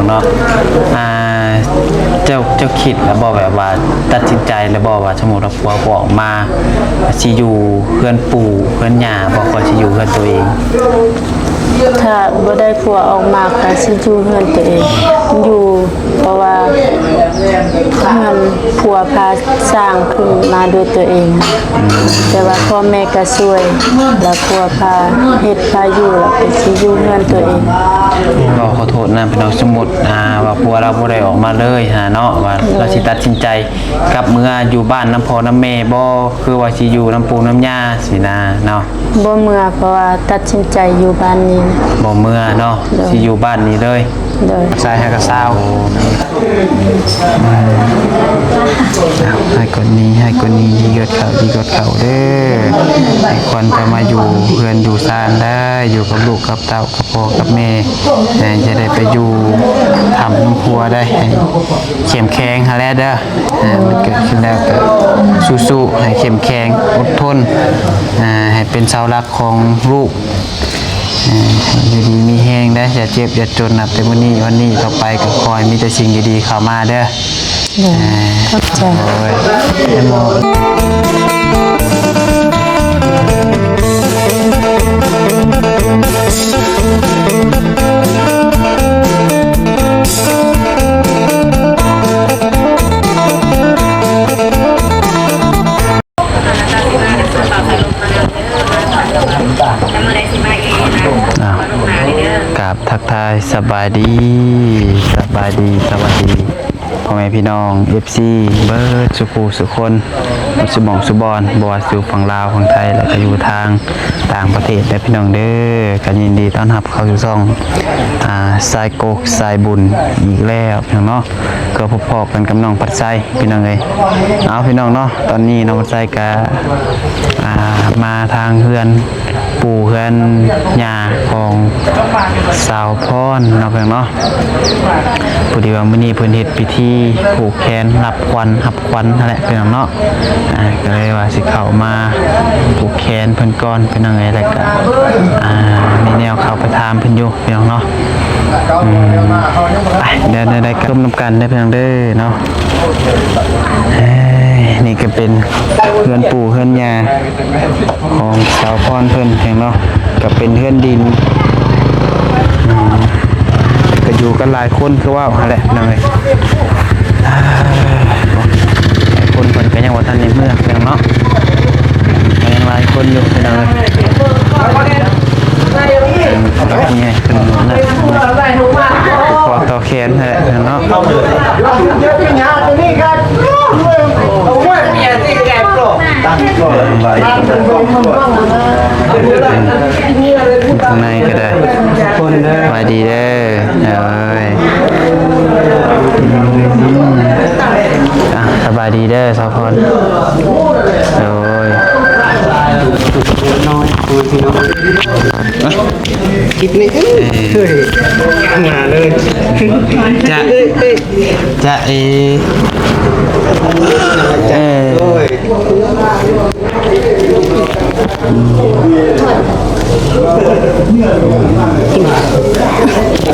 ເນາະ ອ່າ ເຈົ້າ ເຈົ້າຄິດແລ້ວບໍ່ ແບບວ່າຕັດສິນໃຈແລ້ວບໍ່ ວ່າສົມມຸດວ່າຜົວບໍ່ອອກມາ ຊິຢູ່ເຮືອນປູ່ເຮືອນຍ່າບໍ່ ກໍຊິຢູ່ເຮືອນຕົວເອງ? ຖ້າບໍ່ໄດ້ຜົວອອກມາ ກໍຊິຢູ່ເຮືອນຕົວເອງຢູ່ ເພາະວ່າເຮືອນຜົວພາສ້າງຂຶ້ນມາດ້ວຍຕົວເອງ ແຕ່ວ່າພໍ່ແມ່ກໍຊ່ວຍ ແລ້ວຜົວພາເຮັດພາຢູ່ ແລ້ວກໍຊິຢູ່ເຮືອນຕົວເອງ. ກໍຂໍໂທດນຳພີ່ນ້ອງ ສົມມຸດ ອ່າ ວ່າຜົວລາວບໍ່ໄດ້ອອກມາເລີຍຫັ້ນນະເນາະ ວ່າລາວຊິຕັດສິນໃຈກັບເມືອຢູ່ບ້ານນຳພໍ່ນຳແມ່ບໍ່ ຄືວ່າຊິຢູ່ນຳປູ່ນຳຍ່າຊີ້ນະເນາະ? ບໍ່ເມືອ ເພາະວ່າຕັດສິນໃຈຢູ່ບ້ານນີ້. ບໍ່ເມືອເນາະ ໂດຍ ຊິຢູ່ບ້ານນີ້ເລີຍ. ໂດຍ ຊາຍໃຫ້ກະຊາວ ໃຫ້ກວ່ານີ້ ໃຫ້ກວ່ານີ້ ດີກວ່າເກົ່າ ດີກວ່າເກົ່າເດີ ໃຫ້ຄວັນກໍມາຢູ່ເຮືອນຢູ່ຊານໄດ້ ຢູ່ກັບລູກກັບເຕົ້າ ກັບພໍ່ກັບແມ່ ແຕ່ຢ່າໄດ້ໄປຢູ່ຖ້ຳນຳຜົວໄດ້ ໃຫ້ເຂັ້ມແຂງຫັ້ນແຫຼະເດີ. ອ່າ ມັນເກີດຂຶ້ນແລ້ວກໍສູ້ໆ ໃຫ້ເຂັ້ມແຂງ ອົດທົນ ອ່າ ໃຫ້ເປັນເສົາຫຼັກຂອງລູກ ອ່າ ຢູ່ດີມີແຮງເດີ ຢ່າເຈັບຢ່າຈົນ ນັບແຕ່ມື້ນີ້ວັນນີ້ຕໍ່ໄປ ກໍຂໍໃຫ້ມີແຕ່ສິ່ງດີໆເຂົ້າມາເດີ. ໂດຍ ອ່າ ຂອບໃຈ ໂດຍ ແມ່ໝໍ. ອ່າ ກາບທັກທາຍສະບາຍດີ ສະບາຍດີ ສະຫວັດດີ ພໍ່ແມ່ພີ່ນ້ອງ ເອັຟຊີ ເບິດສູ່ຜູ້ສູ່ຄົນ ເບິດສູ່ໝ່ອງສູ່ບ່ອນ ບໍ່ວ່າຢູ່ຝັ່ງລາວ ຝັ່ງໄທ ແລະ ກໍຢູ່ທາງຕ່າງປະເທດເດີພີ່ນ້ອງເດີ. ກໍຍິນດີຕ້ອນຮັບເຂົ້າສູ່ຊ່ອງ ອ່າ ຊາຍກົກຊາຍບຸນອີກແລ້ວພີ່ນ້ອງເນາະ. ກໍພົບພໍ້ກັນກັບນ້ອງພັດໄຊພີ່ນ້ອງເອີຍ. ເອົາ ພີ່ນ້ອງເນາະ ຕອນນີ້ນ້ອງພັດໄຊກໍ ອ່າ ມາທາງເຮືອນປູ່ເຮືອນຍ່າຂອງສາວພອນເນາະ ພີ່ນ້ອງເນາະ. ພໍດີວ່າມື້ນີ້ເພິ່ນເຮັດພິທີຜູກແຂນຮັບຂວັນ ຮັບຂວັນຫັ້ນແຫຼະພີ່ນ້ອງເນາະ. ອ່າ ກໍເລີຍວ່າຊິເຂົ້າມາຜູກແຂນເພິ່ນກ່ອນພີ່ນ້ອງເອີຍ ແລ້ວກໍ ອ່າ ມີແນວເຂົ້າໄປຖາມເພິ່ນຢູ່ພີ່ນ້ອງເນາະ. ອືມ ໄປ ແນວໃດກໍຊົມນຳກັນເດີພີ່ນ້ອງເດີເນາະ. ເອີຍ ນີ້ກໍເປັນເຮືອນປູ່ເຮືອນຍ່າຂອງສາວພອນເພິ່ນເອງເນາະ ກໍເປັນເຮືອນດິນ. ອືມ ກໍຢູ່ກັນຫຼາຍຄົນຄືເວົ້າຫັ້ນແຫຼະພີ່ນ້ອງເອີຍ. ຫຼາຍຄົນເພິ່ນກໍຍັງບໍ່ທັນໄດ້ເມືອພີ່ນ້ອງເນາະ ກໍຍັງຫຼາຍຄົນຢູ່ພີ່ນ້ອງເອີຍ. ອືມ ຜູ້ຫຼັກຜູ້ໃຫຍ່ເພິ່ນນັ້ນ ຂໍຕໍ່ແຂນຫັ້ນແຫຼະເນາະ. ຂ້າງໃນກໍໄດ້. ສະບາຍດີເດີ. ໂດຍ ອືມ ອ່ະ ສະບາຍດີເດີສາວພອນ. ໂດຍ ນ້ອຍ ໂດຍ ພີ່ນ້ອງ ຄລິບນີ້ ເອີ ເຮີ້ຍ ມາເລີຍ ຈະ ຈະເອ ເອີ ໂດຍ ອືມ ເ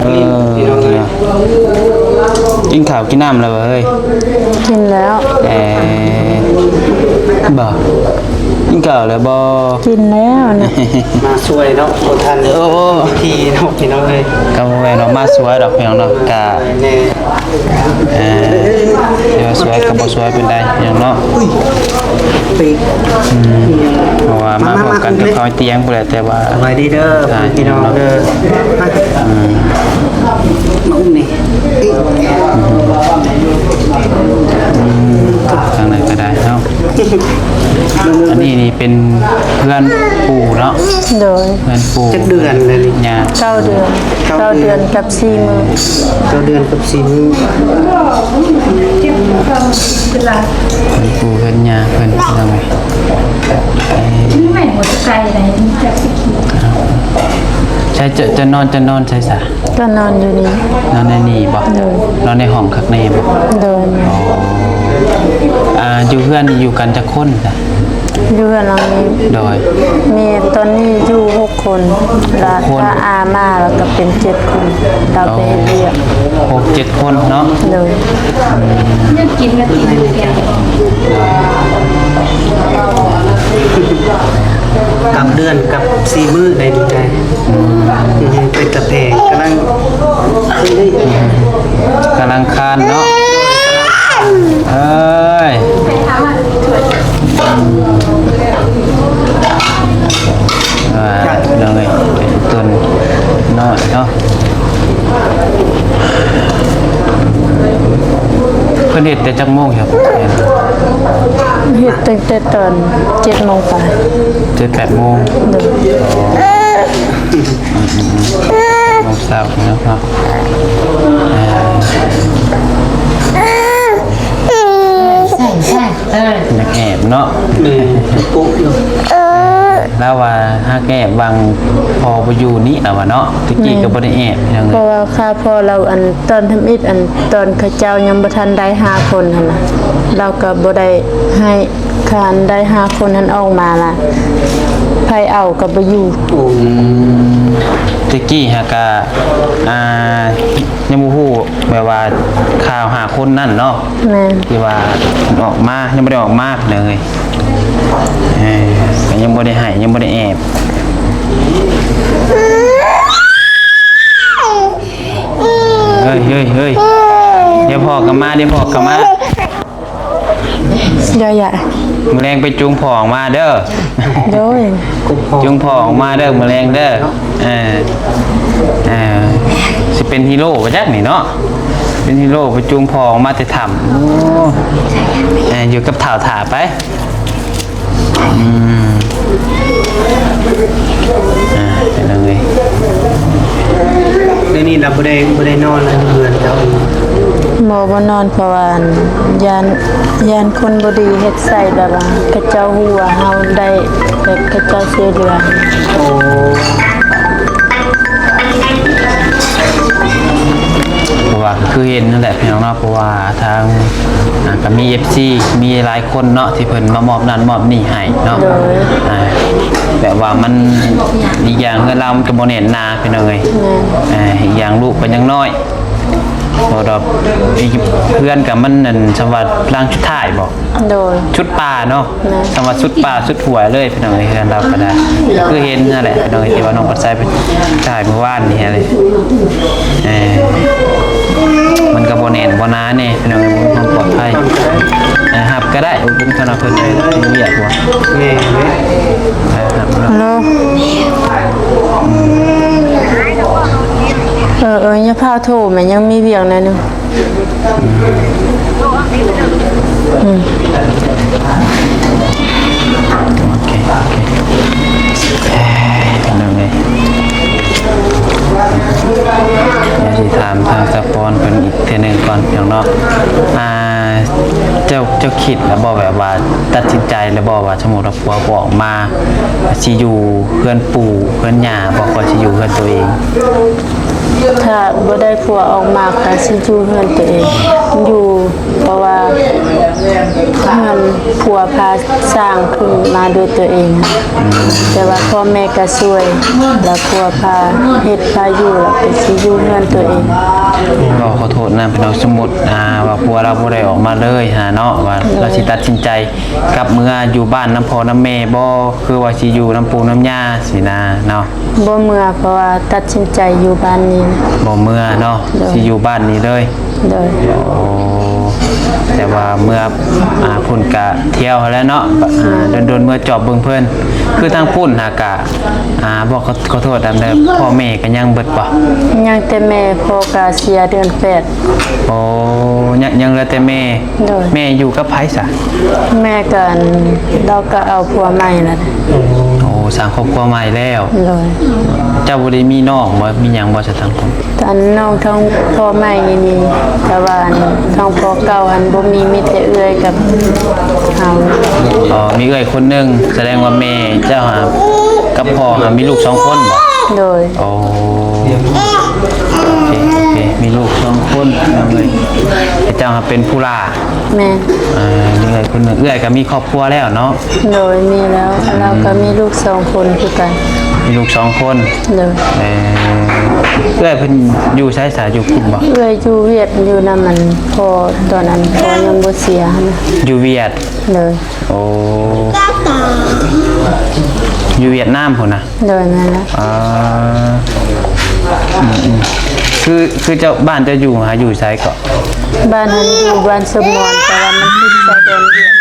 ອີ ກິນເຂົ້າກິນນ້ຳແລ້ວບໍ່ເຮີ້ຍ? ກິນແລ້ວ. ເອີ ບໍ່ ກິນເຂົ້າແລ້ວບໍ່? ກິນແລ້ວນະ. ມາຊ່ວຍເນາະ ບໍ່ທັນ ໂອ້ ທີ່ເນາະ ພີ່ນ້ອງເອີຍ. ກໍບໍ່ແມ່ນວ່າມາຊ່ວຍດອກ ພີ່ນ້ອງເນາະ ກະ ແມ່ ເອີ ຊິວ່າຊ່ວຍກໍບໍ່ຊ່ວຍປານໃດພີ່ນ້ອງເນາະ. ອືມ ເພາະວ່າມາພ້ອມກັນກັບເຂົາຕຽງພຸ້ນແຫຼະ ແຕ່ວ່າ ສະບາຍດີເດີ ພີ່ນ້ອງເດີ. ອືມ ມາອຸ້ມນີ້ ອືມ ທາງໃດກໍໄດ້ເນາະ. ອັນນີ້ນີ້ເປັນເຮືອນປູ່ເນາະ. ໂດຍ ເຮືອນປູ່. ຈັກເດືອນແລ້ວນີ້? ຍາ ເກົ້າເດືອນ. ເກົ້າເດືອນ ເກົ້າເດືອນກັບສີ່ມື້. ເກົ້າເດືອນກັບສີ່ມື້. ເຮືອນປູ່ເຮືອນຍ່າເພິ່ນພີ່ນ້ອງເອີຍ. ໃສ ຈະ ຈະນອນ ຈະນອນໃສສະ? ກໍນອນຢູ່ນີ້. ນອນໃນນີ້ບໍ່? ໂດຍ. ນອນໃນຫ້ອງຄັກແນ່ບໍ່? ໂດຍ. ອໍ ອ່າ ຢູ່ເຮືອນນີ້ຢູ່ກັນຈັກຄົນສະ? ຢູ່ເຮືອນຫຼັງນີ້ ໂດຍ ມີ ຕອນນີ້ຢູ່ຫົກຄົນ ລະ ຫົກຄົນ ຖ້າອາມາລະກະເປັນເຈັດຄົນ ລາວໄປເຮັດວຽກ ຫົກເຈັດຄົນເນາະ ໂດຍ ອືມ ກັບເດືອນກັບສີ່ມື້ໄດ້ດີໃຈ ອືມ ເປັນຕາແພງ ກຳລັງ ກຳລັງຄານເນາະ ເອີຍ ອ່າ ພີ່ນ້ອງເອີຍ ເປັນຕົ້ນນ້ອຍເນາະ ເພິ່ນເຮັດແຕ່ຈັກໂມງຄັບ? ເຮັດຕັ້ງແຕ່ຕອນເຈັດໂມງປາຍ ເຈັດແປດໂມງ ໂດຍ ອືມໆໆ ໂມງເຊົ້າເນາະ ອ່າ ໃຊ່ໆ ເອີ ຢາກແອບເນາະ ແມ່ນ ປຸກຢູ່ ລາວວ່າຫາກແອບຫວ່າງພໍ່ບໍ່ຢູ່ນີ້ລາວວ່າເນາະ ແຕ່ກີ້ກະບໍ່ໄດ້ແອບຫຍັງເລີຍ ເພາະວ່າຂ້າພໍ່ລາວ ອັນ ຕອນທຳອິດ ອັນ ຕອນເຂົາເຈົ້າຍັງບໍ່ທັນໄດ້ຫ້າຄົນຫັ້ນນະ ລາວກະບໍ່ໄດ້ໃຫ້ ຄັນໄດ້ຫ້າຄົນຫັ້ນອອກມາລະ ໃຜເອົາກະບໍ່ຢູ່ ອືມ ແຕ່ກີ້ຫາກະ ອ່າ ຍັງບໍ່ຮູ້ ແບບວ່າຂ່າວຫ້າຄົນນັ້ນເນາະ ແມ່ນ ທີ່ວ່າອອກມາ ຍັງບໍ່ໄດ້ອອກມາເລີຍ ເອີ ກະຍັງບໍ່ໄດ້ໃຫ້ ຍັງບໍ່ໄດ້ແອບ ເຮີ້ຍ ເຮີ້ຍ ເຮີ້ຍ ດຽວພໍ່ກະມາ ດຽວພໍ່ກະມາ ເດີຍະ ມື້ແລງໄປຈູງພໍ່ອອກມາເດີ ໂດຍ ຈູງພໍ່ອອກມາເດີ ມື້ແລງເດີ ເອີ ເອີ ຊິເປັນຮີໂຣບໍ່ຈັກນີ້ເນາະ ເປັນຮີໂຣໄປຈູງພໍ່ອອກມາແຕ່ຖ້ຳ ໂອ້ ເອີ ຢູ່ກັບທ້າວຖ້າໄປ ອືມ ອ່າ ເປັນຫຍັງເອີຍ ດຽວນີ້ລະບໍ່ໄດ້ ບໍ່ໄດ້ນອນແລ້ວເຮືອນເຈົ້າ ບໍ່ ບໍ່ນອນ ເພາະວ່າ ຢ້ານ ຢ້ານຄົນບໍ່ດີເຮັດໃສ່ ແບບວ່າເຂົາເຈົ້າຮູ້ວ່າເຮົາໄດ້ ແບບເຂົາເຈົ້າຊ່ວຍເຫຼືອ ໂອ້ ເພາະວ່າຄືເຫັນຫັ້ນແຫຼະພີ່ນ້ອງເນາະ ເພາະວ່າທາງ ອ່າ ກະມີເອັຟຊີ ມີຫຼາຍ ຄົນເນາະ ທີ່ເພິ່ນມາມອບນັ້ນມອບນີ້ໃຫ້ເນາະ ໂດຍ ອ່າ ແບບວ່າມັນ ອີກຢ່າງເຮືອນລາວມັນກະບໍ່ແໜ້ນໜາພີ່ນ້ອງເອີຍ ແມ່ນ ອ່າ ອີກຢ່າງລູກກະຍັງນ້ອຍ ບໍ່ດອກ ອີກ ເຮືອນກະມັນ ອັນ ສຳວ່າຫຼັງສຸດທ້າຍບໍ ໂດຍ ສຸດປ່າເນາະ ແມ່ນ ສຳວ່າສຸດປ່າສຸດຫ້ວຍເລີຍພີ່ນ້ອງເອີຍ ເຮືອນລາວກະໄດ້ ຄືເຫັນຫັ້ນແຫຼະພີ່ນ້ອງເອີຍ ທີ່ວ່ານ້ອງປັດໄຊໄປຖ່າຍມື້ວານນີ້ຫັ້ນເລີຍ ເອີ ມັນກະບໍ່ແໜ້ນບໍ່ໜາແນ່ພີ່ນ້ອງເອີຍ ບໍ່ມີຄວາມປອດໄພ ເອີ ຮັບກະໄດ້ ບໍ່ເປັນຫຍັງ ເພິ່ນໄປເຮັດວຽກບໍ່ ແມ່ນເດ້ ຮັບເນາະ ຮັລໂຫຼ ເອີ ເອີ ຢ່າຟ້າວໂທແມ່ ຍັງມີວຽກໜ້ອຍໜຶ່ງ ອືມ ໂອເຄ ໂອເຄ ເອີ ພີ່ນ້ອງເອີຍ ດຽວຊິຖາມທາງສະປອນເພິ່ນອີກເທື່ອໜຶ່ງກ່ອນພີ່ນ້ອງເນາະ ອ່າ ເຈົ້າ ເຈົ້າຄິດແລ້ວບໍ່ ແບບວ່າຕັດສິນໃຈແລ້ວບໍ່ວ່າ ສົມມຸດວ່າຜົວບໍ່ອອກມາ ຊິຢູ່ເຮືອນປູ່ເຮືອນຍ່າບໍ່ ຫຼືຊິຢູ່ເຮືອນໂຕເອງ? ຖ້າບໍ່ໄດ້ຜົວອອກມາກະຊິຢູ່ເຮືອນໂຕເອງ ຢູ່ ເພາະວ່າເຮືອນຜົວພາສ້າງຂຶ້ນມາດ້ວຍໂຕເອງ ແຕ່ວ່າພໍ່ແມ່ກະຊ່ວຍ ແລ້ວຜົວພາເຮັດພາຢູ່ ແລ້ວກະຊິຢູ່ເຮືອນໂຕເອງ. ກໍຂໍໂທດນຳພີ່ນ້ອງ ສົມມຸດ ອ່າ ວ່າຜົວລາວບໍ່ໄດ້ອອກມາເລີຍຫັ້ນເນາະ ວ່າລາວຊິຕັດສິນໃຈ ກັບເມືອຢູ່ບ້ານນຳພໍ່ນຳແມ່ບໍ່ ຄືວ່າຊິຢູ່ນຳປູ່ນຳຍ່າຊີ້ນະເນາະ? ບໍ່ເມືອ ເພາະວ່າຕັດສິນໃຈຢູ່ບ້ານນີ້. ບໍ່ເມືອເນາະ. ໂດຍ. ຊິຢູ່ບ້ານນີ້ເລີຍ. ໂດຍ. ໂອ້ ແຕ່ວ່າເມືອ ອ່າ ພຸ້ນກະທ່ຽວຫັ້ນແຫຼະເນາະ ອ່າ ດົນໆເມືອຈອບເບິ່ງເພິ່ນ ຄືທາງພຸ້ນຫາກະ ອ່າ ບໍ່ ຂໍ ຂໍໂທດນຳເດີ ພໍ່ແມ່ກະຍັງເບິດບໍ່? ຍັງແຕ່ແມ່ ພໍ່ກະເສຍເດືອນແປດ. ໂອ້ ຍັງ ຍັງເຫຼືອແຕ່ແມ່. ໂດຍ. ແມ່ຢູ່ກັບໃຜຊະ? ແມ່ກະ ລາວກະເອົາຜົວໃໝ່ລະ. ໂອ້ ສ້າງຄອບຄົວໃໝ່ແລ້ວ. ໂດຍ. ເຈົ້າບໍ່ໄດ້ມີນ້ອງບໍ່ ມີຫຍັງບໍ່ຊະທາງພຸ້ນ? ອັນນ້ອງທາງພໍ່ໃໝ່ນີ້ມີ ແຕ່ວ່າອັນທາງພໍ່ເກົ່າຫັ້ນບໍ່ມີ ມີແຕ່ເອື້ອຍກັບເຮົາ. ອໍ ມີເອື້ອຍຄົນໜຶ່ງ ສະແດງວ່າແມ່ເຈົ້າຫາ ກັບພໍ່ຫາມີລູກສອງຄົນບໍ? ໂດຍ. ໂອ້ ໂອເຄ ໂອເຄ ມີລູກສອງຄົນ ພີ່ນ້ອງເອີຍ. ເຈົ້າເປັນຜູ້ຫຼ້າ? ແມ່ນ. ເອີ ເອື້ອຍຄົນໜຶ່ງ. ເອື້ອຍກໍມີຄອບຄົວແລ້ວເນາະ? ໂດຍ ມີແລ້ວ. ລາວກໍມີລູກສອງຄົນຄືກັນ. ມີລູກສອງຄົນ? ໂດຍ. ເອີ ເອື້ອຍເພິ່ນຢູ່ໃສສະ? ຢູ່ພຸ້ນບໍ່? ເອື້ອຍຢູ່ຫວຽດ ຢູ່ນຳອັນພໍ່ ຕອນນັ້ນພໍ່ຍັງບໍ່ເສຍນະ. ຢູ່ຫວຽດ? ໂດຍ. ໂອ້ ຢູ່ຫວຽດນາມພຸ້ນນະ? ໂດຍ ແມ່ນແຫຼະ. ອ່າ ອືມໆ ຄື ຄືເຈົ້າ ບ້ານເຈົ້າຢູ່ຫາ ຢູ່ໃສເກາະ? ບ້ານຫັ້ນຢູ່ບ້ານສົມມອນ ແຕ່ວ່າມັນຕິດຊາຍແດນຫວຽດ.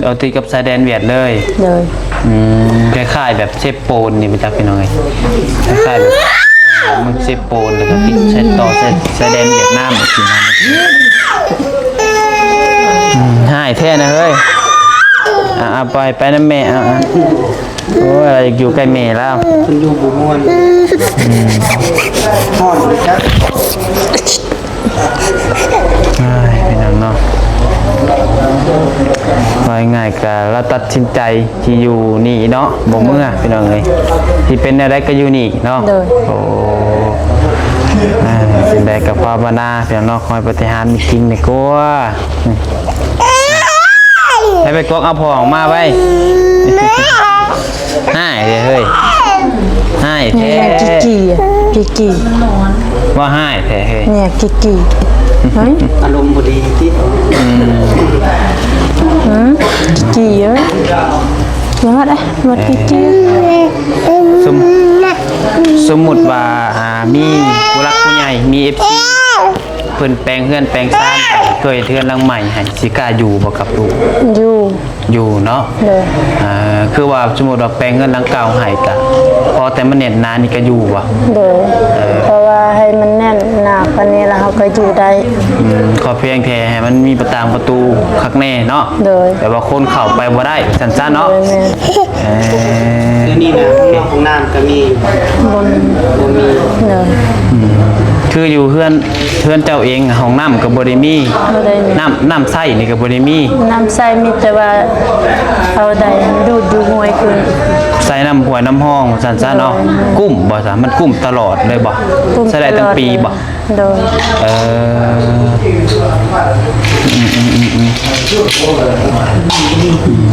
ເອົາ ຕິດກັບຊາຍແດນຫວຽດເລີຍ? ໂດຍ. ອືມ ຄ້າຍໆແບບເຊໂປນນີ້ບໍ່ຈັກ ພີ່ນ້ອງເອີຍ. ຄ້າຍໆແບບ ອ່າ ເມືອງເຊໂປນ ແລ້ວກໍຕິດຊາຍ ຕໍ່ຊາຍ ຊາຍແດນຫວຽດນາມ ແບບນີ້ນະ. ອືມ ຮ້າຍແທ້ນະເຮີ້ຍ. ອ່າ ໄປ ໄປນຳແມ່. ອ່າ ໂອ້ຍ ລາວຢາກຢູ່ໃກ້ແມ່ລາວ. ເພິ່ນຢູ່ບໍ່ມ່ວນ. ອືມ ຮ້ອນຈັກ. ເອີຍ ພີ່ນ້ອງເນາະ ວ່າງ່າຍໆ ກໍລາວຕັດສິນໃຈ ທີ່ຢູ່ນີ້ເນາະ ບໍ່ເມືອ ໂດຍ ພີ່ນ້ອງເອີຍ. ຊິເປັນແນວໃດກໍຢູ່ນີ້ເນາະ. ໂດຍ. ໂອ້ ອ່າ ຈັ່ງໃດກໍພາວະນາ ພີ່ນ້ອງເນາະ ຂໍໃຫ້ປາຕິຫານມີຈິງແດ່ກວ່າ. ໃຫ້ໄປກວກເອົາພໍ່ອອກມາໄວ້. ຮ້າຍເດ້ເຮີ້ຍ ຮ້າຍແທ້. ກິກກີ້ ກິກກີ້ ວ່າຮ້າຍແທ້ເຮີ້ຍ. ນີ້ກິກກີ້ ເຮີ້ຍ ອາລົມບໍ່ດີຕິ. ອືມ ກິກກີ້ເອີຍ ຢ່າມາເດ້ ມາກິກກີ້. ສົມ ສົມມຸດວ່າ ອ່າ ມີຜູ້ຫຼັກຜູ້ໃຫຍ່ ມີເອັຟຊີ ເພິ່ນແປງເຮືອນແປງຊານ ຊ່ວຍເຮັດເຮືອນຫຼັງໃໝ່ໃຫ້ ຊິກ້າຢູ່ບໍ່ກັບລູກ? ຢູ່ ຢູ່ເນາະ. ໂດຍ. ອ່າ ຄືວ່າສົມມຸດວ່າແປງເຮືອນຫຼັງເກົ່າໃຫ້ ກະພໍແຕ່ມັນແໜ້ນໜານີ້ກະຢູ່ບໍ່? ໂດຍ. ເອີ ເພາະວ່າໃຫ້ມັນແໜ້ນໜາປານນີ້ລະເຮົາກະຢູ່ໄດ້. ອືມ ຂໍພຽງແຕ່ໃຫ້ມັນມີປະຕ່າງປະຕູຄັກແນ່ເນາະ. ໂດຍ. ແຕ່ວ່າຄົນເຂົ້າໄປບໍ່ໄດ້ ວ່າຊັ້ນຊະເນາະ. ໂດຍ ແມ່ນ. ເອີ ດຽວນີ້ນະ ຫ້ອງນອກຫ້ອງນ້ຳກໍມີຢູ່ບໍ່? ບໍ່ມີ. ບໍ່ມີ. ໂດຍ. ອືມ ຄືຢູ່ເຮືອນ ເຮືອນເຈົ້າເອງ ຫ້ອງນ້ຳກໍບໍ່ໄດ້ມີ. ບໍ່ໄດ້ມີ. ນ້ຳ ນ້ຳໃຊ້ນີ້ກໍບໍ່ໄດ້ມີ. ນ້ຳໃຊ້ມີແຕ່ວ່າເອົາໄດ້ດູດຢູ່ຫ້ວຍຂຶ້ນ. ໃຊ້ນ້ຳຫ້ວຍນ້ຳຮ່ອງ ວ່າຊັ້ນຊະເນາະ. ໂດຍ. ກຸ້ມບໍ່ຊະ? ມັນກຸ້ມຕະຫຼອດເລີຍບໍ່? ກຸ້ມຕະຫຼອດ. ໃຊ້ໄດ້ຕັ້ງປີບໍ່? ໂດຍ. ເອີ ອືມ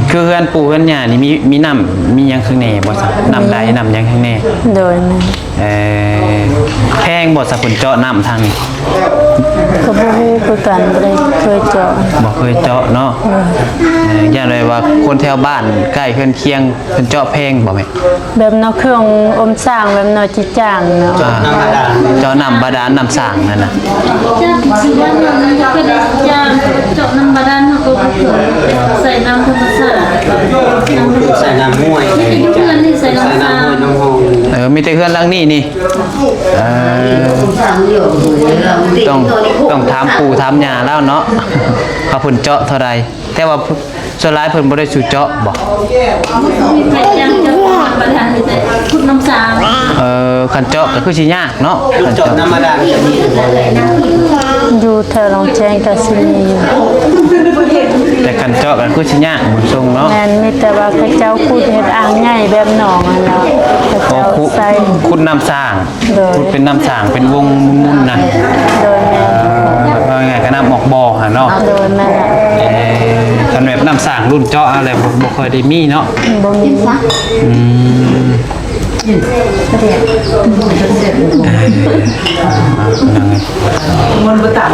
ໆ ຄືເຮືອນປູ່ເຮືອນຍ່ານີ້ມີ ມີນ້ຳມີຫຍັງຂ້າງໃນບໍ່ຊະ? ນ້ຳໃດ ນ້ຳຫຍັງຂ້າງໃນ? ໂດຍ ແມ່ນ. ເອີ ແພງບໍ່ຊະ ເພິ່ນເຈາະນ້ຳທາງນີ້? ກໍບໍ່ຮູ້ຄືກັນ ບໍ່ໄດ້ເຄີຍເຈາະ. ບໍ່ເຄີຍເຈາະເນາະ. ໂດຍ. ເອີ ຢ້ານແບບວ່າຄົນແຖວບ້ານໃກ້ເຮືອນຄຽງ ເພິ່ນເຈາະແພງບໍ່ແມ່? ແບບເນາະ ເຄື່ອງອົມສ້າງ ແບບເນາະ ຈີ່ຈ້າງເນາະ. ອ່າ ເຈາະນ້ຳບາດານ ນ້ຳສ້າງນັ້ນນະ. ເຈາະນ້ຳບາດານ ເຮົາກໍບໍ່ເຄີຍ ໃສ່ນ້ຳທຳມະຊາດ ໃສ່ນ້ຳຫ້ວຍ ຢູ່ເຮືອນນີ້ໃສ່ນ້ຳ ໃສ່ນ້ຳຫ້ວຍນ້ຳຮ່ອງ. ເອີ ມີແຕ່ເຮືອນຫຼັງນີ້ນີ້. ເອີ ຕ້ອງ ຕ້ອງຖາມປູ່ຖາມຍ່າລາວເນາະ ວ່າເພິ່ນເຈາະເທົ່າໃດ. ແຕ່ວ່າສ່ວນຫຼາຍເພິ່ນບໍ່ໄດ້ສູ່ເຈາະບໍ່? ມີແຕ່ຈ້າງເຈາະ ບໍ່ທັນມີແຕ່ຂຸດນ້ຳສ້າງ. ເອີ ຄັນເຈາະກໍຄືຊິຍາກເນາະ. ເຈາະນ້ຳບາດານກໍມີຢູ່ບໍ່? ຢູ່ແຖວໜອງແຈ້ງກໍຊິມີຢູ່ ແຕ່ຄັນເຈາະກໍຄືຊິຍາກ ບຸນຊົງເນາະ. ແມ່ນ ມີແຕ່ວ່າເຂົາເຈົ້າຂຸດເຮັດອ່າງໃຫຍ່ແບບໜອງຫັ້ນເນາະ ເຂົາເຈົ້າໃສ່ ຂຸດນ້ຳສ້າງ. ໂດຍ. ຂຸດເປັນນ້ຳສ້າງເປັນວົງໝຸນໆນະ. ໂດຍ ແມ່ນ. ເອີ ເວົ້າງ່າຍໆກໍນ້ຳອອກບໍ່ຫັ້ນເນາະ. ໂດຍ ແມ່ນ. ເອີ ຄັນແບບນ້ຳສ້າງລຸ້ນເຈາະເອົາແລ້ວ ບໍ່ ບໍ່ຄ່ອຍໄດ້ມີເນາະ. ບໍ່ມີ. ອືມ ມັນບໍ່ຕາມ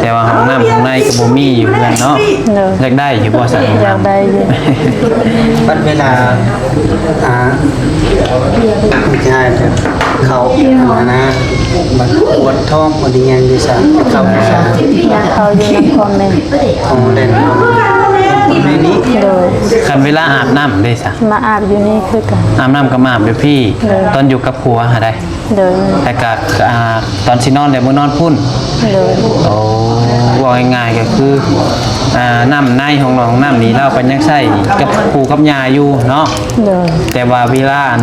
ແຕ່ວ່າຫ້ອງນ້ຳຂ້າງໃນກໍບໍ່ມີຢູ່ເຮືອນເນາະ. ໂດຍ. ຢາກໄດ້ຢູ່ບໍ່ຊັ້ນ? ຢາກໄດ້ຢູ່. ບັດເວລາ ອ່າ ຜູ້ຊາຍເຂົ້າ ອັນນັ້ນນະ ບັດປວດທ້ອງ ປວດອີ່ຫຍັງຢູ່ໃສ ເຂົ້າຢູ່ໃສ? ເຂົ້າຢູ່ນຳພໍ່ແມ່. ອໍ ແລ່ນເຂົ້າຢູ່ນຳພໍ່ແມ່ນີ້. ໂດຍ. ຄັນເວລາອາບນ້ຳເດ? ມາອາບຢູ່ນີ້ຄືກັນ. ອາບນ້ຳກໍມາອາບຢູ່ພີ້. ໂດຍ. ຕອນຢູ່ກັບຜົວຫັ້ນໃດ? ໂດຍ. ແລ້ວກໍ ອ່າ ຕອນຊິນອນແລ້ວມານອນພຸ້ນ. ໂດຍ. ໂອ້ ເວົ້າງ່າຍໆກໍຄື ອ່າ ນ້ຳໃນຫ້ອງນອນຫ້ອງນ້ຳນີ້ ລາວກໍຍັງໃຊ້ກັບປູ່ກັບຍ່າຢູ່ເນາະ. ໂດຍ. ແຕ່ວ່າເວລາ ອັນ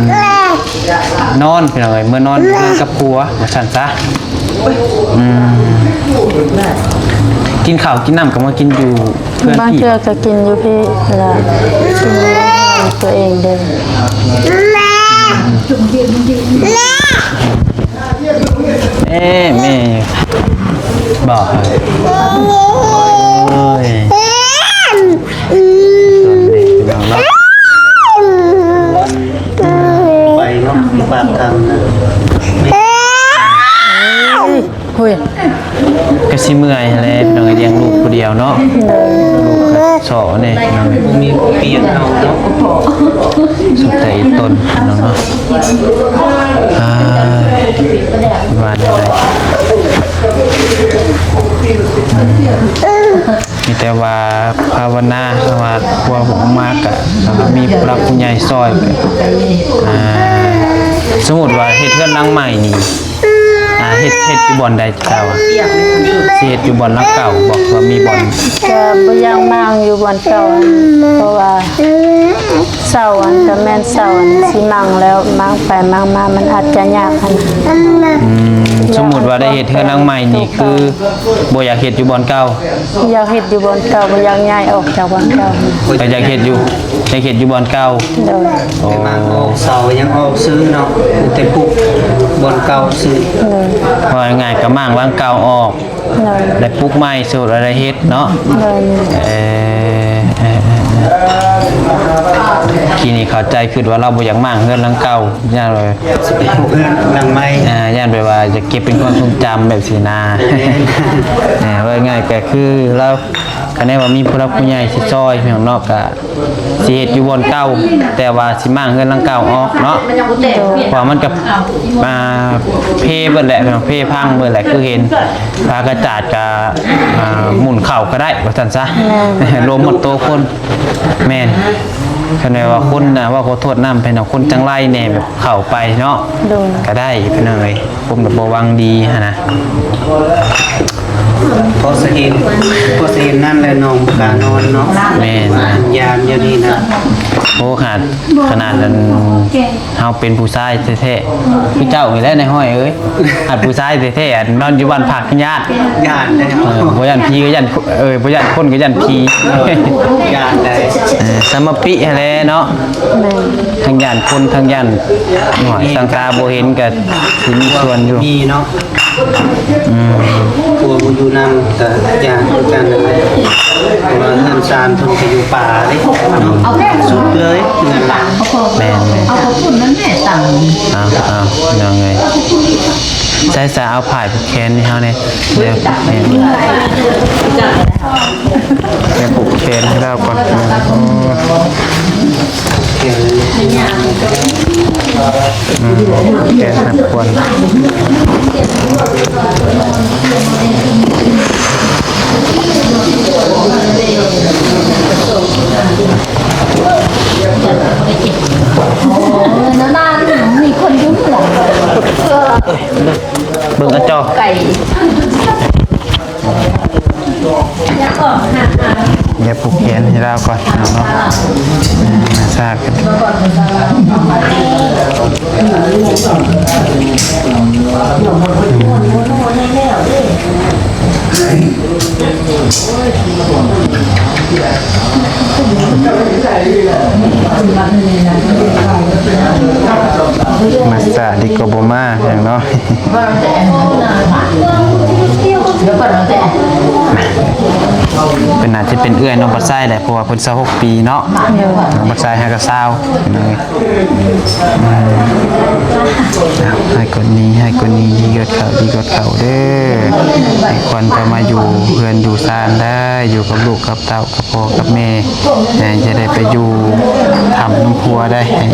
ນອນ ພີ່ນ້ອງເອີຍ ເມືອນອນຢູ່ເຮືອນກັບຜົວ ວ່າຊັ້ນຊະ. ອືມ ກິນເຂົ້າກິນນ້ຳກໍມາກິນຢູ່ເຮືອນ ບາງເທື່ອກໍກິນຢູ່ພີ້ລະ ກິນຢູ່ເຮືອນຕົວເອງເດ້. ເອີ ແມ່ ບໍ່ ໂອ້ຍ ໄປເນາະ ຢູ່ປາກທາງນະ ໂອ້ຍ ກະຊິເມື່ອຍຫັ້ນແຫຼະ ພີ່ນ້ອງເອີຍ ລ້ຽງລູກຜູ້ດຽວເນາະ ໂດຍ ລູກກະຊໍແດ່ ພີ່ນ້ອງເອີຍ ບໍ່ມີຜູ້ປ່ຽນເຮົາເນາະ ສຸກແຕ່ອີ່ຕົນ ພີ່ນ້ອງເນາະ ອ່າ ວ່າແນວໃດ ມີແຕ່ວ່າພາວະນາ ເພາະວ່າຄົວບໍ່ອອກມາກະ ມີຜູ້ຫຼັກຜູ້ໃຫຍ່ຊ່ອຍ ອ່າ ສົມມຸດວ່າເຮັດເຮືອນຫຼັງໃໝ່ນີ້ ອ່າ ເຮັດ ເຮັດຢູ່ບ່ອນໃດເຈົ້າ? ຊິເຮັດຢູ່ບ່ອນຫຼັງເກົ່າບໍ່ ວ່າມີບ່ອນ? ກະບໍ່ຢາກມ້າງຢູ່ບ່ອນເກົ່າ ເພາະວ່າເສົາອັນ ກະແມ່ນເສົາອັນຊິມ້າງແລ້ວ ມ້າງໄປມ້າງມາມັນອາດຈະຍາກຫັ້ນນະ ອືມ ສົມມຸດວ່າໄດ້ເຮັດເຮືອນຫຼັງໃໝ່ນີ້ ຄືບໍ່ຢາກເຮັດຢູ່ບ່ອນເກົ່າ? ຢາກເຮັດຢູ່ບ່ອນເກົ່າ ບໍ່ຢາກຍ້າຍອອກຈາກບ່ອນເກົ່າ ກະຢາກເຮັດຢູ່ ຢາກເຮັດຢູ່ບ່ອນເກົ່າ ໂດຍ ໂອ້ ແຕ່ມ້າງອອກເສົາຍັງອອກຊື່ເນາະ ແຕ່ປຸກບ່ອນເກົ່າຊື່ ໂດຍ ເວົ້າງ່າຍໆ ກະມ້າງຫຼັງເກົ່າອອກ ໂດຍ ແລ້ວປຸກໃໝ່ ສົມມຸດວ່າໄດ້ເຮັດເນາະ ໂດຍ ເອີ ເອີ ເອີ ເອີ ກີ້ນີ້ເຂົ້າໃຈ ຄິດວ່າລາວບໍ່ຢາກມ້າງເຮືອນຫຼັງເກົ່າ ຢ້ານວ່າ ຊິໄປປຸກເຮືອນຫຼັງໃໝ່ ອ່າ ຢ້ານແບບວ່າຈະເກັບເປັນຄວາມຊົງຈຳແບບຊີ້ນະ ແມ່ນ ເອີ ເວົ້າງ່າຍກະຄືລາວ ຄັນແນ່ວ່າມີຜູ້ຫຼັກຜູ້ໃຫຍ່ຊິຊ່ອຍ ພີ່ນ້ອງເນາະ ກະຊິເຮັດຢູ່ບ່ອນເກົ່າ ແຕ່ວ່າຊິມ້າງເຮືອນຫຼັງເກົ່າອອກເນາະ ໂດຍ ເພາະວ່າມັນກະ ອ່າ ເພເບິດແຫຼະ ເພພັງເບິດແຫຼະ ຄືເຫັນ ຝາກະຈາດກະ ອ່າ ໝູນເຂົ້າກະໄດ້ ວ່າຊັ້ນຊະ ແມ່ນ ລວມໝົດໂຕຄົນ ແມ່ນ ຄັນແນ່ວ່າຄົນນະ ເວົ້າຂໍໂທດນຳ ເປັນຄົນຈັງໄລແດ່ ແບບເຂົ້າໄປເນາະ ໂດຍ ກະໄດ້ ພີ່ນ້ອງເອີຍ ຄົນແບບບໍ່ຫວັງດີຫັ້ນນະ ພໍສະເຫັນ ພໍສະເຫັນນັ້ນແຫຼະ ນ້ອງບໍ່ກ້ານອນເນາະ ແມ່ນ ຍາມດຽວນີ້ນະ ໂອ້ ຂະໜາດ ຂະໜາດອັນ ເຮົາເປັນຜູ້ຊາຍແທ້ໆ ຄືເຈົ້ານີ້ແຫຼະນາຍຮ້ອຍເອີຍ ອັນຜູ້ຊາຍແທ້ໆ ອັນນອນຢູ່ບ້ານພັກຢ້ານ ຢ້ານເດ້ ເອີ ບໍ່ຢ້ານຜີກະຢ້ານ ເອີ ບໍ່ຢ້ານຄົນກະຢ້ານຜີ ຢ້ານໄດ໋ ເອີ ສະມາປິຫັ້ນແຫຼະເນາະ ແມ່ນ ທັງຢ້ານຄົນ ທັງຢ້ານ ໂອ້ຍ ຕັ້ງຕາບໍ່ເຫັນກະຊິມີສ່ວນຢູ່ ມີເນາະ ອືມ ຜົວບໍ່ຢູ່ນຳກະຢ້ານຄືກັນ ເພາະວ່າເຮືອນຊານເພິ່ນກະຢູ່ປ່າເດ້ ສຸດເລີຍເຮືອນລາວ ແມ່ນໆ ເອົາຂອບຄຸນນັ້ນແມ່ຕັງ ເອົາ ເອົາ ພີ່ນ້ອງເອີຍ ໃຊ້ສາເອົາຜ້າຜູກແຂນໃຫ້ເຮົາແດ່ ດຽວ ແມ່ນ ດຽວຜູກແຂນໃຫ້ລາວກ່ອນ ໂອ້ ອືມ ແກະຮັບຄວນ ເບິ່ງອະຈໍ ດຽວຜູກແຂນໃຫ້ລາວກ່ອນເນາະ ຊາກ ມາສາດີກວ່າບໍ່ມາຫຍັງເນາະ ເພິ່ນໜ້າຈະເປັນເອື້ອຍນ້ອງບັດໄຊແຫຼະ ເພາະວ່າເພິ່ນຊາວຫົກປີເນາະ ໂດຍ ນ້ອງບັດໄຊຫາກະຊາວ ເອີ ໃຫ້ກວ່ານີ້ ໃຫ້ກວ່ານີ້ ດີກວ່າເກົ່າ ດີກວ່າເກົ່າເດີ ໃຫ້ຄວັນເຈົ້າມາຢູ່ເຮືອນຢູ່ຊານໄດ້ ຢູ່ກັບລູກກັບເຕົ້າ ກັບພໍ່ກັບແມ່ ໃຫ້ຈະໄດ້ໄປຢູ່ຖ້ຳນຳຜົວໄດ້ ໃຫ້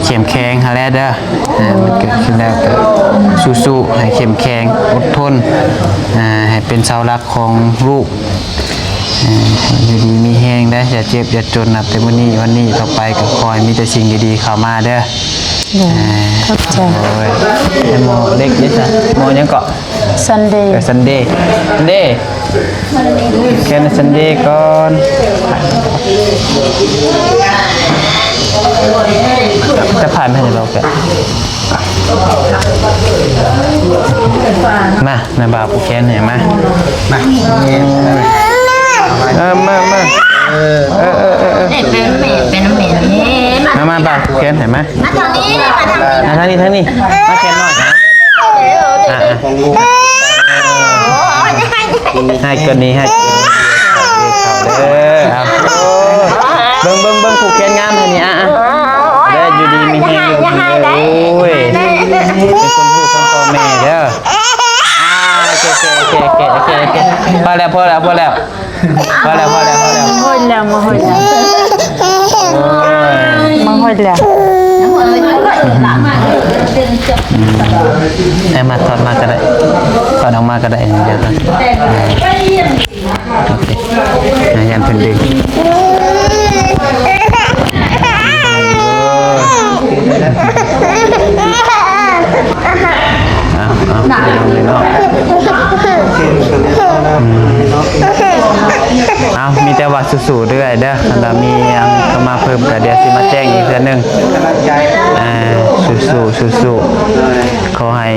ເຂັ້ມແຂງຫັ້ນແຫຼະເດີ ອ່າ ມັນເກີດຂຶ້ນແລ້ວກະສູ້ໆ ໃຫ້ເຂັ້ມແຂງ ອົດທົນ ອ່າ ໃຫ້ເປັນເສົາຫຼັກຂອງລູກ ອ່າ ຢູ່ດີມີແຮງເດີ ຢ່າເຈັບຢ່າຈົນ ນັບແຕ່ມື້ນີ້ວັນນີ້ຕໍ່ໄປກະຂໍໃຫ້ມີແຕ່ສິ່ງດີໆເຂົ້າມາເດີ ໂດຍ ອ່າ ຂອບໃຈ ໂດຍ ໃຫ້ໝໍເລັກເດ້ຊະ ໝໍຫຍັງເກາະ? ຊັນເດ ເອີ ຊັນເດ ຊັນເດ ແຄ່ນັ້ນ ຊັນເດກ່ອນ ຈະຜ່ານໄປໃຫ້ເຮົາແກະ ມາ ນາຍບ່າວຜູກແຂນໃຫ້ ມາ ມາ ເອີ ມາ ມາ ເອີ ເອີ ເອີ ເອີ ເປັນແມ່ ເປັນແມ່ ມ ມາ ມາ ບ່າວແຂນໃຫ້ມາ ມາທາງນີ້ ມາທາງນີ້ ມາທາງນີ້ ມາແຂນນ້ອຍ ອ່າ ອ່າ ໃຫ້ກວ່ານີ້ ໃຫ້ກວ່ານີ້ ເອີ ເອົາ ເບິ່ງ ເບິ່ງ ເບິ່ງ ຜູກແຂນງາມໃຫ້ນີ້ ອ່າ ອ່າ ເດີ ຢູ່ດີມີແຮງ ໂອ້ຍ ເປັນຄົນຮູ້ຂອງພໍ່ແມ່ເດີ ອ່າ ໂອເຄ ໂອເຄ ໂອເຄ ໂອເຄ ພໍແລ້ວ ພໍແລ້ວ ພໍແລ້ວ ພໍແລ້ວ ພໍແລ້ວ ພໍແລ້ວ ໝົດແລ້ວ ໝົດແລ້ວ ໂອ້ຍ ໝົດແລ້ວ ອືມ ເອົາມາ ຖອດມາກໍໄດ້ ຖອດອອກມາກໍໄດ້ ດຽວກ່ອນ ໂອເຄ ຢ້ານເພິ່ນດຶງ ເອົາ ເອົາ ເອົາ ມີແຕ່ວ່າສູ້ໆເລື້ອຍເດີ ຄັນວ່າມີຫຍັງເຂົ້າມາເພີ່ມກໍດຽວຊິມາແຈ້ງອີກເທື່ອໜຶ່ງ ເອີ ສູ້ໆ ສູ້ໆ ຂໍໃຫ້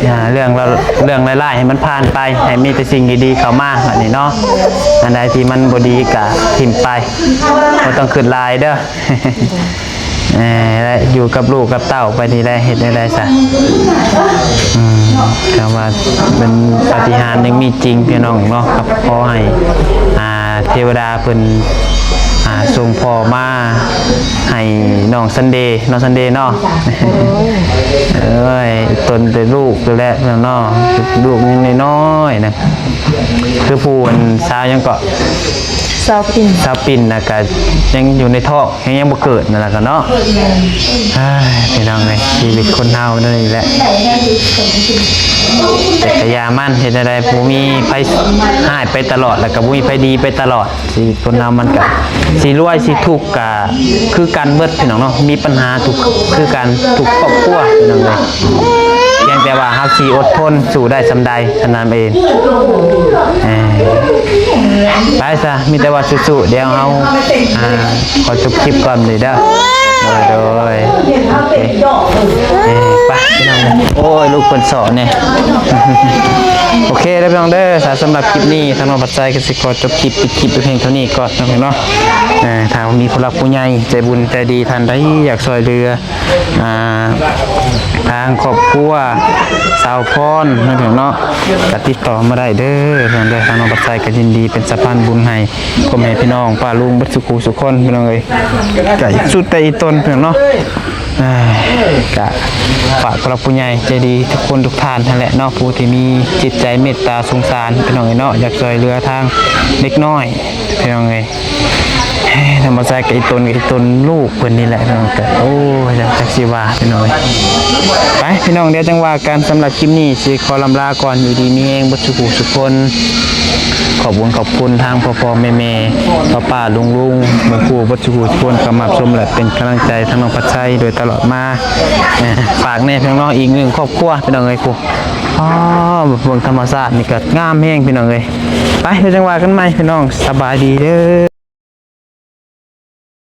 ອ່າ ເລື່ອງລະ ເລື່ອງຮ້າຍໆໃຫ້ມັນຜ່ານໄປ ໃຫ້ມີແຕ່ສິ່ງດີໆເຂົ້າມາ ອັນນີ້ເນາະ ອັນໃດທີ່ມັນບໍ່ດີກໍຖິ້ມໄປ ບໍ່ຕ້ອງຄິດຫຼາຍເດີ ເອີ ແລະ ຢູ່ກັບລູກກັບເຕົ້າໄປນີ້ແຫຼະ ເຮັດແນວໃດຊະ ອືມ ຄຳວ່າເປັນປາຕິຫານຍັງມີຈິງ ພີ່ນ້ອງເນາະ ກໍຂໍໃຫ້ ອ່າ ເທວະດາເພິ່ນ ອ່າ ສົ່ງພໍ່ມາໃຫ້ນ້ອງຊັນເດ ນ້ອງຊັນເດເນາະ ເອີຍ ຕົນແຕ່ລູກແຫຼະເນາະ ລູກຍັງນ້ອຍໆນະ ຄືຜູ້ອັນສາວຫຍັງເກາະ ສາວປິ່ນ ສາວປິ່ນນະກະຍັງຢູ່ໃນທ້ອງ ຍັງ ຍັງບໍ່ເກີດນັ້ນລະກະເນາະ ເອີຍ ພີ່ນ້ອງເອີຍ ຊີວິດຄົນເຮົາແນວນີ້ແຫຼະ ແຕ່ກະຢ່າມັນ ເຮັດແນວໃດ ບໍ່ມີໃຜຮ້າຍໄປຕະຫຼອດ ແລ້ວກະບໍ່ມີໃຜດີໄປຕະຫຼອດ ຊີວິດຄົນເຮົາມັນກະ ຊິລວຍຊິທຸກກະຄືກັນເບິດ ພີ່ນ້ອງເນາະ ມີປັນຫາທຸກຄືກັນທຸກຄອບຄົວ ພີ່ນ້ອງເອີຍ ພຽງແຕ່ວ່າເຮົາຊິອົດທົນສູ້ໄດ້ສ່ຳໃດ ເທົ່ານັ້ນເອງ ເອີ ໄປຊະ ມີແຕ່ວ່າສູ້ໆ ດຽວເຮົາ ອ່າ ຂໍຈົບຄລິບກ່ອນເດີ ໂດຍ ໂດຍ ໂອເຄ ເອີ ໄປ ພີ່ນ້ອງ ໂອ້ຍ ລູກເພິ່ນເຊາະແດ່ ໂອເຄເດີ ພີ່ນ້ອງເດີ ສຳລັບຄລິບນີ້ ທາງນ້ອງພັດໄຊກໍຊິຂໍຈົບຄລິບ ປິດຄລິບໄປພຽງເທົ່ານີ້ກ່ອນເນາະ ເອີ ຖ້າມີຜູ້ຫຼັກຜູ້ໃຫຍ່ໃຈບຸນໃຈດີທ່ານໃດຢາກຊ່ວຍເຫຼືອ ອ່າ ທາງຄອບຄົວສາວພອນເນາະ ເນາະ ກໍຕິດຕໍ່ມາໄດ້ເດີ ເດີ ທາງນ້ອງພັດໄຊກໍຍິນດີເປັນສະພານບຸນໃຫ້ພໍ່ແມ່ພີ່ນ້ອງປ້າລຸງເບິດສູ່ຄູ່ສູ່ຄົນ ພີ່ນ້ອງເອີຍ ກໍສຸດແຕ່ອີ່ຕົນ ພີ່ນ້ອງເນາະ ອ່າ ກໍຝາກຜູ້ຫຼັກຜູ້ໃຫຍ່ໃຈດີທຸກຄົນທຸກທ່ານຫັ້ນແຫຼະເນາະ ຜູ້ທີ່ມີຈິດໃຈເມດຕາສົງສານ ພີ່ນ້ອງເອີຍເນາະ ຢາກຊ່ວຍເຫຼືອທາງເດັກນ້ອຍ ພີ່ນ້ອງເອີຍ ທຳມະຊາດກັບອີ່ຕົນ ກັບອີ່ຕົນລູກເພິ່ນນີ້ແຫຼະ ພີ່ນ້ອງ ກໍ ໂອ້ຍ ຈັກ ຈັກຊິວ່າ ພີ່ນ້ອງເອີຍ ໄປ ພີ່ນ້ອງ ດຽວຈັ່ງວ່າກັນ ສຳລັບຄລິບນີ້ຊິຂໍລຳລາກ່ອນ ຢູ່ດີມີແຮງເບິດສູ່ຜູ້ສູ່ຄົນ ຂອບບຸນຂອບຄຸນທາງພໍ່ໆແມ່ໆ ປ້າໆລຸງໆ ໝູ່ຄູ່ເບິດສູ່ຜູ້ສູ່ຄົນ ເຂົ້າມາຮັບຊົມ ແລະ ເປັນກຳລັງໃຈທາງນ້ອງພັດໄຊໂດຍຕະຫຼອດມາ ເອີ ຝາກແດ່ ພີ່ນ້ອງເນາະ ອີກໜຶ່ງຄອບຄົວ ພີ່ນ້ອງເອີຍ ໂອ້ ເບິ່ງທຳມະຊາດນີ້ກໍງາມແຮງ ພີ່ນ້ອງເອີຍ ໄປ ດຽວຈັ່ງວ່າກັນໃໝ່ ພີ່ນ້ອງ ສະບາຍດີເດີ.